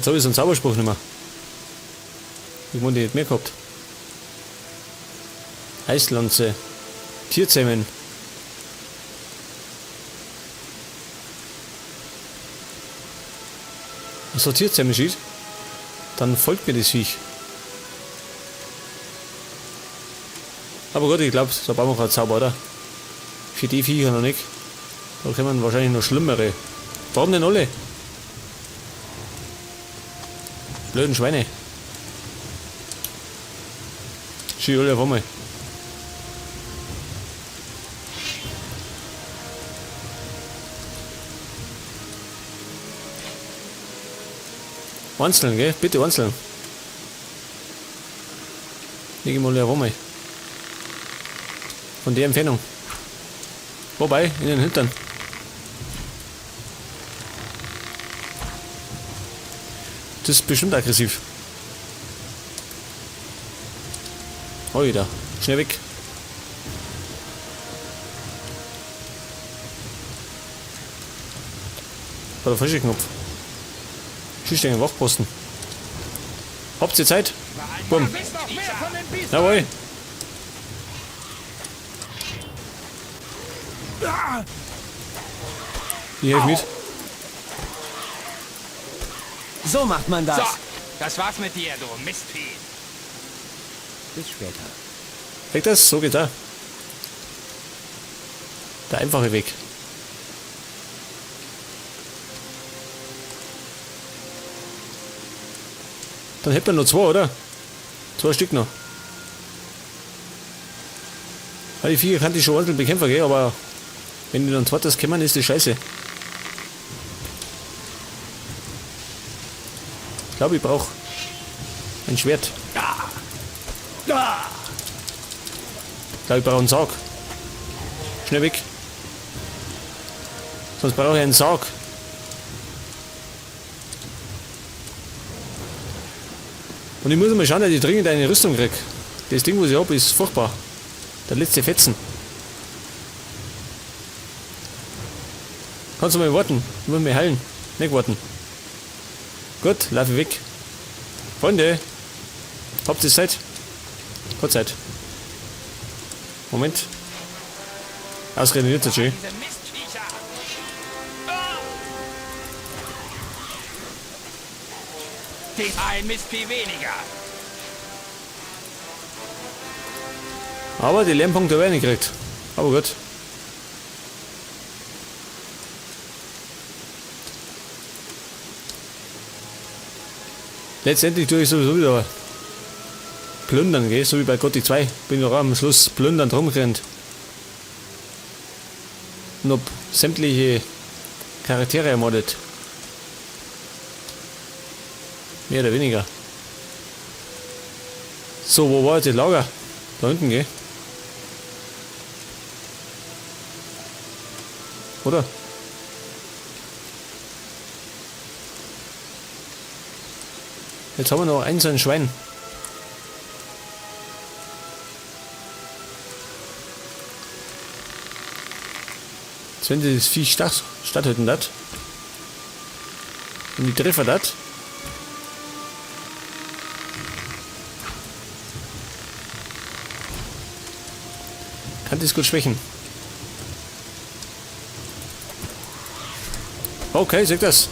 Jetzt habe ich so einen Zauberspruch nicht mehr. Ich meine, die hätte mehr gehabt. Eislanze. Tierzähmen. So Tierzähmen schießt, dann folgt mir das Viech. Aber gut, ich glaube, da brauchen wir keinen Zauber, oder? Für die Viecher noch nicht. Da kommen wahrscheinlich noch schlimmere. Warum denn alle? Blöden Schweine. Schie alle auf einmal. Einzeln, gell? Bitte einzeln. Nicht immer alle auf einmal. Von der Entfernung. Wobei, in den Hintern. Das ist bestimmt aggressiv. Oida, schnell weg. War der falsche Knopf. Schießt den Wachposten. Habt ihr Zeit? Bumm. Jawohl. Ich helfe mit. So macht man das. So, das war's mit dir, du Mistvieh. Bis später. Weg das, so geht's auch. Der einfache Weg. Dann hätten wir noch zwei, oder? Zwei Stück noch. Weil die Viecher kann die schon ordentlich bekämpfen, gell? Aber wenn die dann zweites kommen, ist die scheiße. Ich glaube, ich brauche ein Schwert. Ich glaube, ich brauche einen Sarg. Schnell weg. Sonst brauche ich einen Sarg. Und ich muss mal schauen, dass ich dringend eine Rüstung krieg. Das Ding, was ich hab, ist furchtbar. Der letzte Fetzen. Kannst du mal warten? Ich muss mich heilen. Nicht warten. Gut, laufe weg. Freunde, habt ihr Zeit? Kurz Zeit. Moment. Ausreden wird jetzt schön. Diese Mistviecher. Ein Mistvieh weniger. Aber die Lernpunkte werden nicht gekriegt. Aber gut. Letztendlich tue ich sowieso wieder plündern, gell? So wie bei Gothic 2. Bin ich auch am Schluss plündern rumgerannt. Und hab sämtliche Charaktere ermordet. Mehr oder weniger. So, wo war jetzt das Lager? Da hinten, gell? Oder? Jetzt haben wir noch ein so ein Schwein. Jetzt wenn das Viech statthalten hat. Und die Treffer hat. Kann das gut schwächen. Okay, sag das.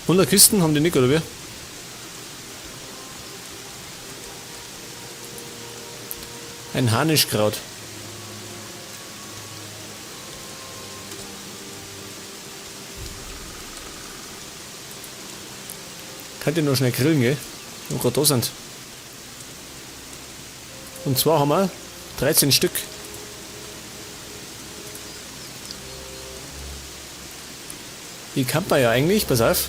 100 Kisten haben die nicht, oder wie? Ein Harnischkraut. Könnt ihr nur schnell grillen, gell? Wo gerade da sind. Und zwar haben wir 13 Stück. Die kann man ja eigentlich, pass auf.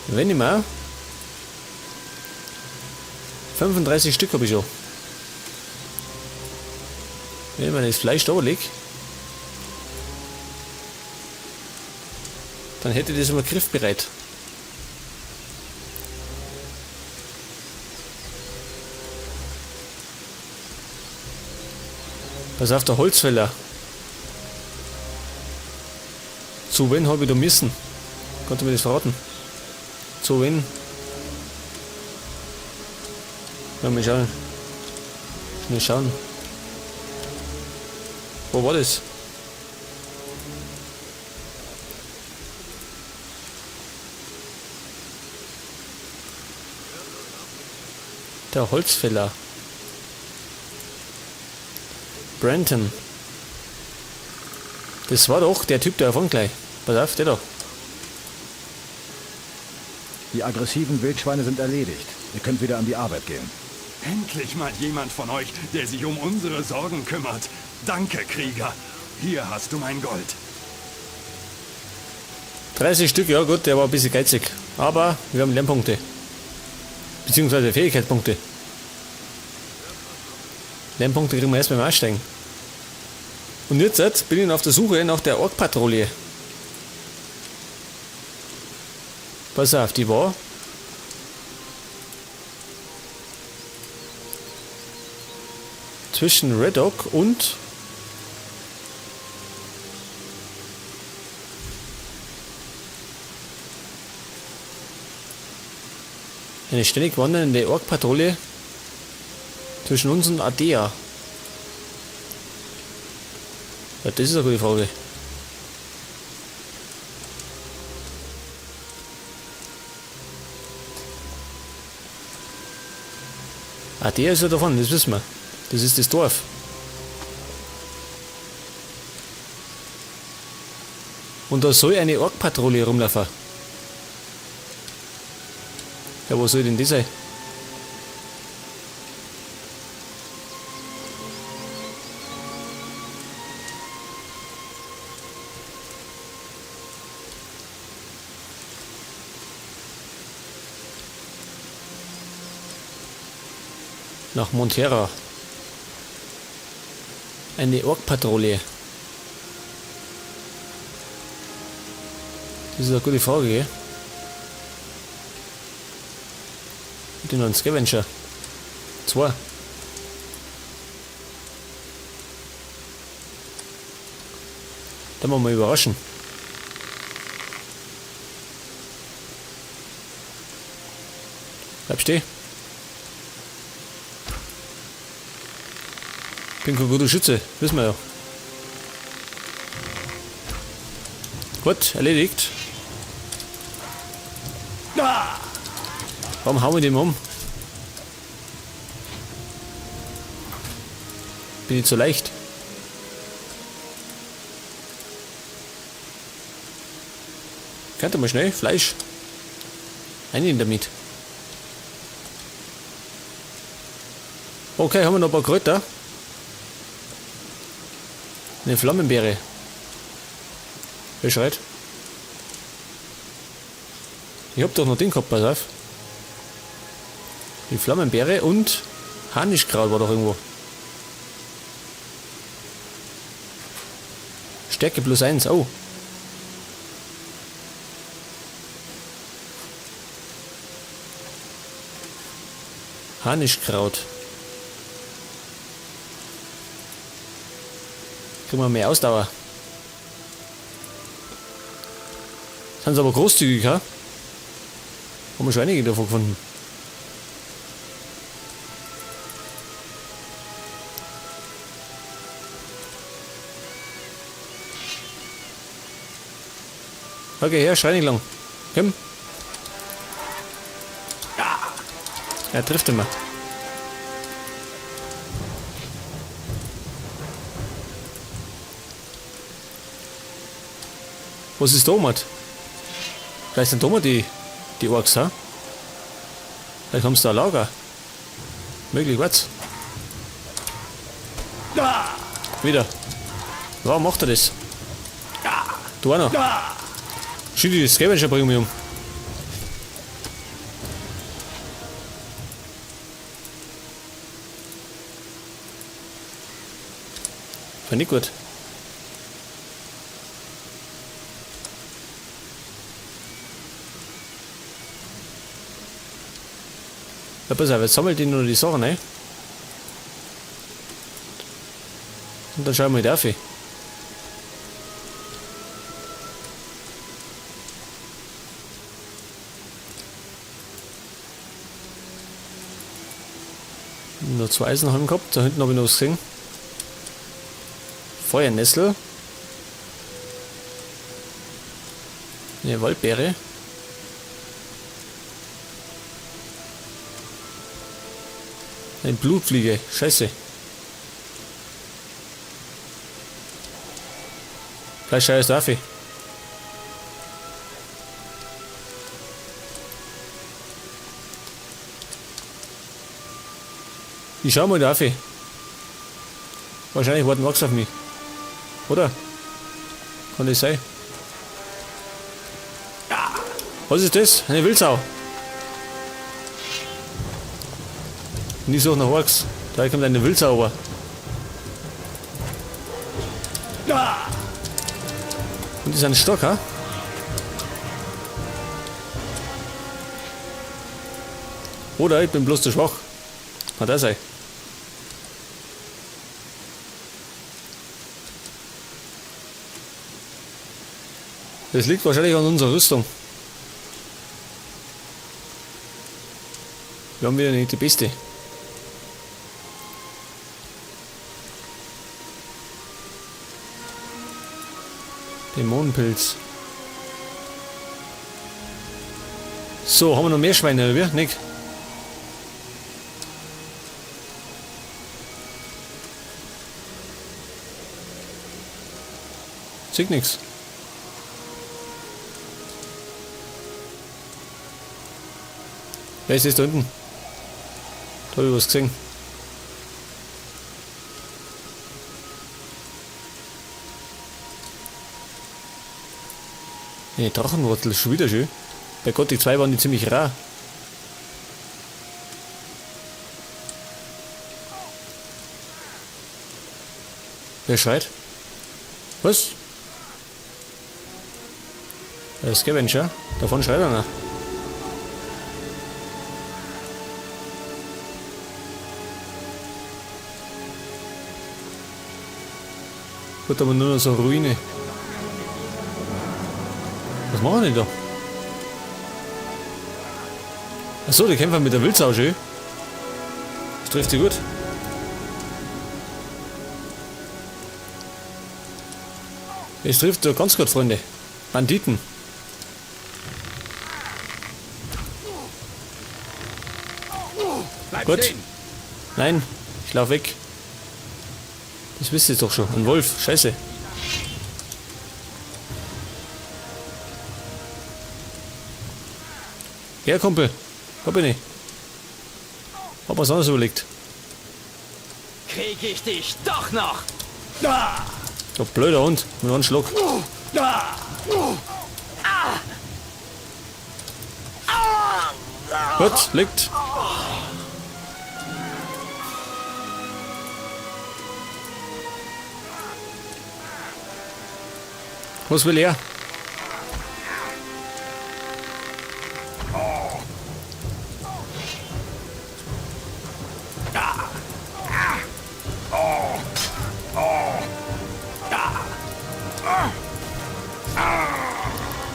Wenn ich mal. 35 Stück habe ich schon. Wenn ich mir das Fleisch da lege, dann hätte ich das immer griffbereit. Pass auf, der Holzfäller. Zu wen habe ich da müssen? Kannst du mir das verraten? Zu wen? Ja, mal schauen. Schnell schauen. Wo war das? Der Holzfäller. Brenton. Das war doch der Typ da vorne gleich. Pass auf, der da. Die aggressiven Wildschweine sind erledigt. Ihr könnt wieder an die Arbeit gehen. Endlich mal jemand von euch, der sich um unsere Sorgen kümmert. Danke, Krieger. Hier hast du mein Gold. 30 Stück, ja gut, der war ein bisschen geizig. Aber wir haben Lernpunkte. Beziehungsweise Fähigkeitspunkte. Lernpunkte kriegen wir erst beim Aussteigen. Und jetzt bin ich auf der Suche nach der Ork-Patrouille. Pass auf, die war zwischen Reddock und eine ständig wandernde Ork-Patrouille zwischen uns und Ardea. Ja, das ist eine gute Frage. Ardea ist ja davon, das wissen wir. Das ist das Dorf. Und da soll eine Ork-Patrouille rumlaufen. Ja, wo soll denn die sein? Nach Montera. Eine Ork-Patrouille. Das ist eine gute Frage, gell? Den noch einen Scavenger. 2. Da wollen wir mal überraschen. Bleib stehen. Bin kein guter Schütze, wissen wir ja. Gut, erledigt. Warum hauen wir den um? Bin ich zu leicht? Könnte mal schnell Fleisch einnehmen damit. Okay, haben wir noch ein paar Kräuter. Eine Flammenbeere. Wer schreit? Ich hab doch noch den gehabt, pass auf. Die Flammenbeere und Harnischkraut war doch irgendwo. Stärke plus 1, oh. Harnischkraut. Kriegen wir mehr Ausdauer. Sind sie aber großzügig, ha? Haben wir schon einige davon gefunden. Okay, her, schrei nicht lang. Komm. Er trifft immer. Was ist da, Mann? Vielleicht sind da mal die Orks, ha? Vielleicht haben sie da ein Lager. Möglich, was? Wieder. Warum macht er das? Du auch noch. Schön, die Scavenger bringen mich um. Fand ich gut. Ja, pass auf, jetzt sammelt die nur die Sachen, ne? Und dann schauen wir da auf. Noch 2 Eisenhalm gehabt, da hinten habe ich noch was gesehen. Feuernessel. Eine Waldbeere. Eine Blutfliege, scheiße. Vielleicht scheiß darf ich. Ich schau mal da auf. Wahrscheinlich warten Wachs auf mich. Oder? Kann das sein? Was ist das? Eine Wildsau. Und ich suche nach Orks. Da kommt eine Wildsau aber. Und das ist ein Stock, ha? Oder ich bin bloß zu schwach. Kann das sein? Das liegt wahrscheinlich an unserer Rüstung. Wir haben wieder nicht die beste. Dämonenpilz. So, haben wir noch mehr Schweine, oder wie? Nick. Sieht nix. Wer ist das da unten? Da hab ich was gesehen. Eine Drachenwurzel, schon wieder schön. Bei Gott, die zwei waren die ziemlich rar. Wer schreit? Was? Der Scavenger? Davon schreit einer. Gut, aber nur noch so Ruine. Was machen die da? Achso, die kämpfen mit der Wildsau schön. Das trifft sie gut. Es trifft doch ganz gut, Freunde. Banditen. Bleib Gut. stehen. Nein, ich lauf weg. Das wisst ihr doch schon. Ein Wolf, scheiße. Ja, Kumpel. Hab ich nicht. Hab was anderes überlegt. Krieg ich dich doch noch! Du blöder Hund. Mit einem Schluck. Gut, liegt. Was will er?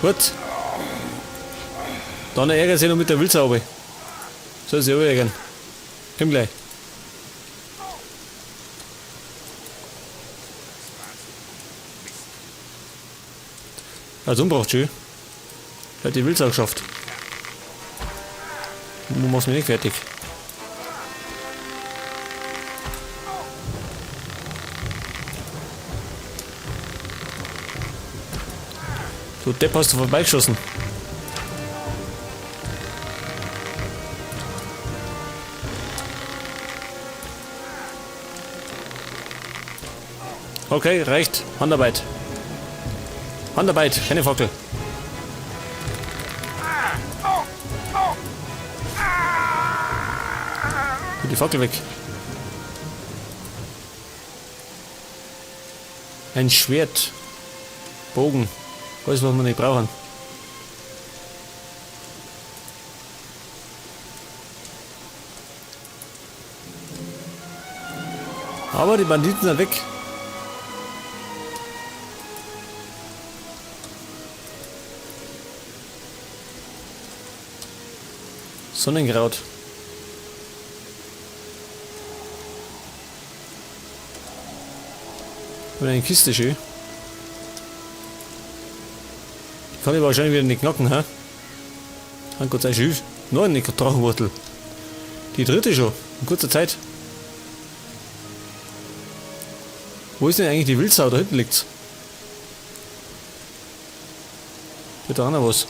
Gut. Dann ärgert sich noch mit der Wildsau. Soll sich auch ärgern. Komm gleich. Also umgebracht, schön. Hat die Wildsau geschafft. Du machst mich nicht fertig. Du Depp, hast du vorbeigeschossen. Okay, reicht. Handarbeit. Handarbeit, keine Fackel. Tu die Fackel weg. Ein Schwert. Bogen. Alles, was wir nicht brauchen. Aber die Banditen sind weg. Sonnenkraut. Und eine Kiste schön. Die kann ich wahrscheinlich wieder nicht knacken, hä? An Gott sei Dank. Noch eine Drachenwurzel. Die dritte schon. In kurzer Zeit. Wo ist denn eigentlich die Wildsau? Da hinten liegt's. Wird da auch noch was.